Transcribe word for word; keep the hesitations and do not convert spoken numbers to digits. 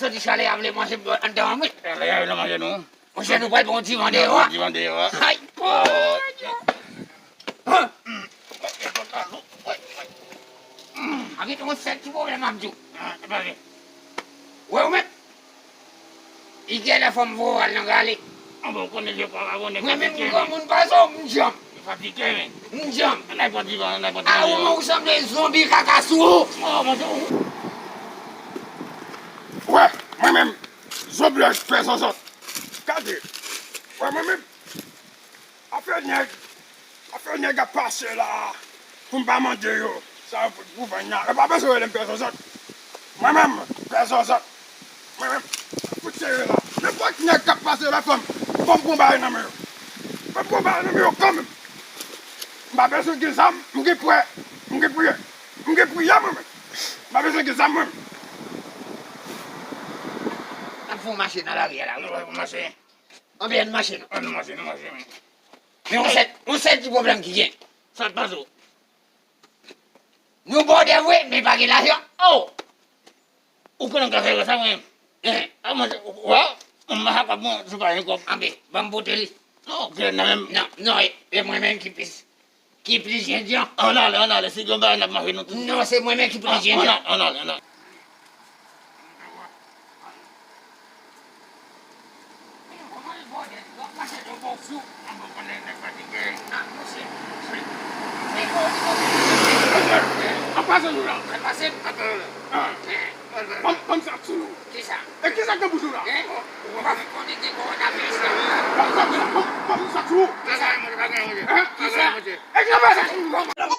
Ti chalè a vle manje anndan an, wi. Chalè a vle manje nou. Monchè, nou pral pran yon ti van deyò a. Ti van deyò a. Ay, Bondye. A gen yon sèl ti pwoblèm m ap di w. Wè ou menm? Li genlè fò m voye w al nan gale. Anben, ou konnen je pa gavone. Mwen menm, m granmoun pa sa, m djanm. Fatige, men. M djanm. Ann al pran ti van, ann al pran ti van deyò. A, ou menm, ou sanble zonbi kaka sou ou. Oh, mon Dieu. Wè, mwen menm, zonbi ak pè zòzòt. Gade. Wè, mwen menm, afè nèg, afè nèg ap pase la a pou m pa mande yo. Sa yo fout pou vann nan. Yo pa bezwen rele m pè zòzòt. Mwen menm, pè zòzòt. Mwen menm, fout serye la. Nenpòt nèg k ap pase la, fò m, fò m pran bagay nan men yo. Fò m pran bagay nan men yo kanmenm. M pa bezwen gen zam, m gen pwè, m gen priyè. M gen priyè, mwen menm. M pa bezwen gen zam, mwen menm. N ap fè yon mache nan lari a la, wi. Nou pral fè yon mache. Anben, ann mache, non. Ann mache, nou mache, men. Men yon sèl, yon sèl ti pwoblèm ki gen. Sa k pase w? Nou bòdè vre, men pa gen lajan. Oh! Ou konnen m ka fè sa mwen menm. Hein? A, mwen, wè, mwen pa kapab, mwen, sou pa gen kòb. Anben, ban m pote li. Ok, nan menm. Non, non, e, e mwen menm ki plis, ki plis jendyan. Ann ale, ann ale, si gen bagay n ap mache nou tout. Non, se mwen menm ki plis jendyan. Ann ale, ann ale, ann ale. Ap pase nou la. Ap pase. Ban m, ban m sa sou nou. Kisa? E kisa k nan bouch ou la? Hein? Ou pa konnen gen kowonaviris la. Ban m, ban m, ban m, ban m sa sou ou. Kisa? Hein? Kisa? E kisa k nan bouch ou?